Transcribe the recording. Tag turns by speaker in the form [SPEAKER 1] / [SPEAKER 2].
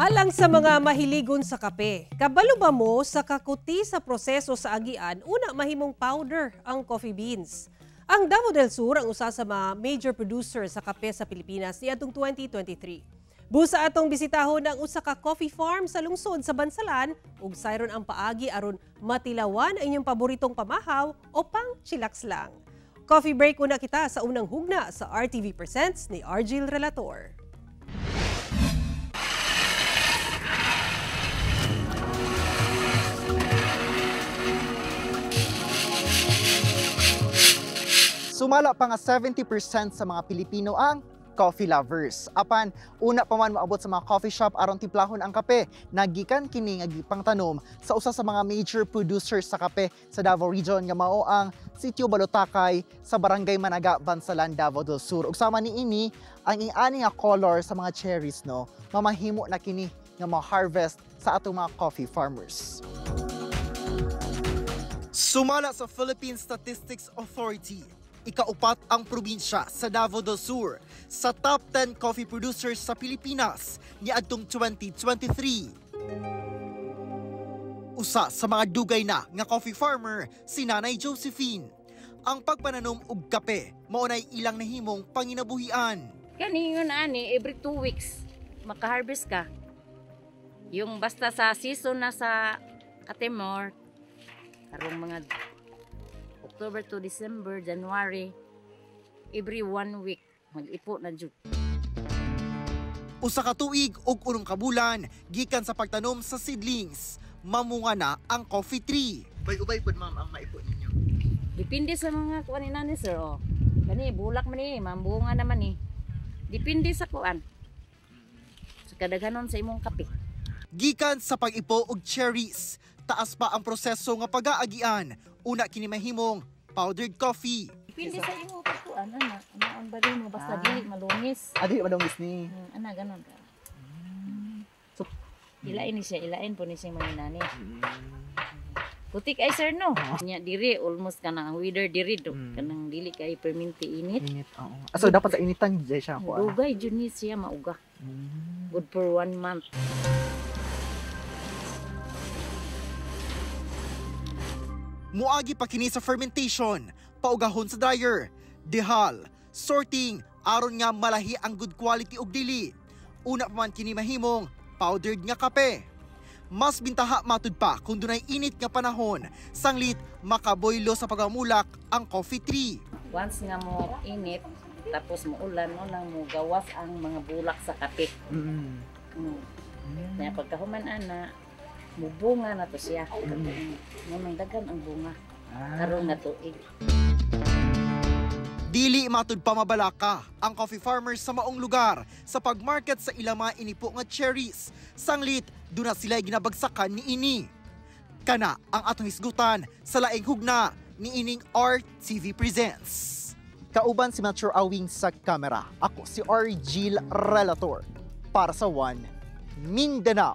[SPEAKER 1] Alang sa mga mahiligon sa kape, kabalo ba mo sa kakuti sa proseso sa agian una mahimong powder ang coffee beans? Ang Davao del Sur ang usa sa mga major producer sa kape sa Pilipinas niadtong 2023. Busa atong bisitahon ang usa ka coffee farm sa lungsod sa Bansalan ug sayron ang paagi aron matilawan ang inyong paboritong pamahaw o pang chillax lang. Coffee break una kita sa unang hugna sa RTV Presents ni Argil Relator.
[SPEAKER 2] Sumala pa nga 70% sa mga Pilipino ang coffee lovers. Apan, una pa man moabot sa mga coffee shop aron timplahon ang kape. Nagikan kini nga gipangtanom sa usa sa mga major producers sa kape sa Davao Region nga mao ang Sitio Balutakay sa Barangay Managa, Bansalan, Davao del Sur. Ug sama niini ang ing-ani nga color sa mga cherries, no, mamahimo na kini nga ma-harvest sa atong mga coffee farmers. Sumala sa Philippine Statistics Authority, ikaupat ang probinsya sa Davao del Sur sa top 10 coffee producers sa Pilipinas niadtong 2023. Usa sa mga dugay na nga coffee farmer si Nanay Josephine. Ang pagpananom og kape mao nay ilang nahimong panginabuhian.
[SPEAKER 3] Kaningon ani every 2 weeks makaharvest ka. Yung basta sa season na sa Katimor, karong mga October to December, January, every 1 week mag-ipo na jud.
[SPEAKER 2] Usa ka tuig ug unom ka bulan gikan sa pagtanom sa seedlings, mamunga na ang coffee tree. Ubay-ubay pud, ma'am, ang maipo ninyo.
[SPEAKER 3] Depende sa mga kuan ni nani, sir, oh. Kani bulak man ni, mambunga naman ni. Depende sa kuan. Sa kadaghanon sa imong kape.
[SPEAKER 2] Gikan sa pag-ipo og cherries, taas pa ang proseso nga pag-aagian. Una kini mahimong powdered coffee.
[SPEAKER 3] Depende sa imo pagkuan ana, anaon ba mo basta dili malungis.
[SPEAKER 2] Ah, dili malungis ni.
[SPEAKER 3] Ana ganon ka. So, ilain ni siya, ilain po ni siya mga nani. Putik ay sir, no. Nya diri almost kanang ang weather diri do, kanang dili kay perminti init.
[SPEAKER 2] Init, oo. Ah, so dapat sa initan jay siya kuan.
[SPEAKER 3] Dugay jud ni siya mauga. Good for 1 month.
[SPEAKER 2] Muagi pa kini sa fermentation, paugahon sa dryer, dehal, sorting, aron nga malahi ang good quality og dili. Una pa man kini mahimong powdered nga kape. Mas bintaha matud pa kung dunay init nga panahon, sanglit makaboylo sa pagamulak ang coffee tree.
[SPEAKER 3] Once nga mo init, tapos muulan mo nang mugawas ang mga bulak sa kape. Kaya pagkahuman ana, mubunga na to siya. Ngunang daghan ang bunga. Karon nga tuig.
[SPEAKER 2] Dili matud pa mabalaka ang coffee farmers sa maong lugar sa pagmarket sa ilang mga inipo nga cherries. Sanglit, doon na sila ginabagsakan ni ini. Kana ang atong hisgutan sa laing hugna ni ining RTV Presents. Kauban si Mature Awing sa kamera. Ako si Argil Relator para sa One Mindanao.